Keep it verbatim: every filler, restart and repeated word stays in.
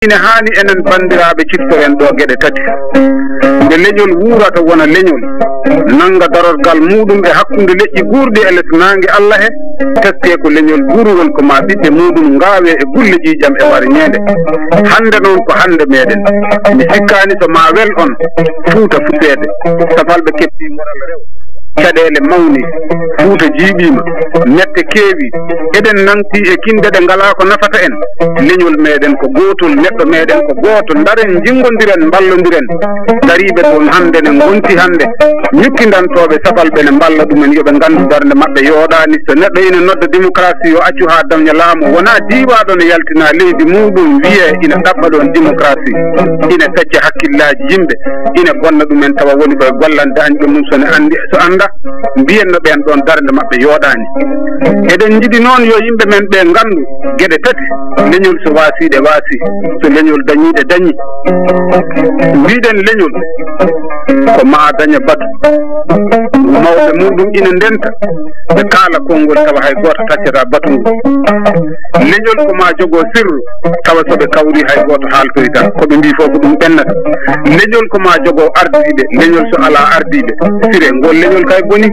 Ine haani enen banndiraaɓe ciftoren ɗoo geɗe tati. Nde leñol wuurata wona leñol, nannga darorgal muuɗum e hakkunde leƴƴi guurɗi e les naange Alla he, teskee ko leñol guurngol ko maa ɓiɓɓe muuɗum ngaawee e gulle ƴiiƴam e warñeende. Hannde noon ko hannde meeɗen. Mi sikkaani so maa wel on Fuuta fuseede, safalɓe keptii ngoral rew. Caɗeele mawni, Fuuta jiiɓiima, mette keewi, eɗen nangtii e kinɗe ɗe ngalaa ko nafata en. Leñol meeɗen ko gootol, neɗɗo meeɗen ko gooto, ndaren, njinngondiren, mballondiren. Dariiɓe toon hannde ne ngonti hannde, ñukkindantooɓe safalɓe ne mballa ɗumen, yo ɓe nganndu darnde maɓɓe yooɗaani. So neɗɗo ina nodda démocratie, yo accu haa daña laamu, wonaa diiwaaɗo ne yaltina leydi muuɗum, wiyee ina ɗaɓɓa ɗoon démocratie, ina fecca hakkillaaji yimɓe, ina bonna ɗumen, tawa woni koye gollande añɓe mum, so ne anndi, so annda, mbiyen no ɓeen ɗoon darnde maɓɓe yooɗaani. Eɗen njiɗi noon yo yimɓe men ɓe nganndu geɗe tati, leñol so waasii ɗe waasii, so leñol dañii ɗe dañii. Mbiɗen leñol ko maa daña batu, mawɓe muuɗum ina ndenta, ɓe kaala konngol tawa hay gooto taccataa batu ngol. Leñol ko maa jogoo sirru, tawa so ɓe kawrii hay gooto haaltoytaa. Ko ɓe mbii fof ko ɗum ɓennata. Leñol ko maa jogoo ardiiɓe, leñol so alaa ardiiɓe, sire, ngol leñol kay boni.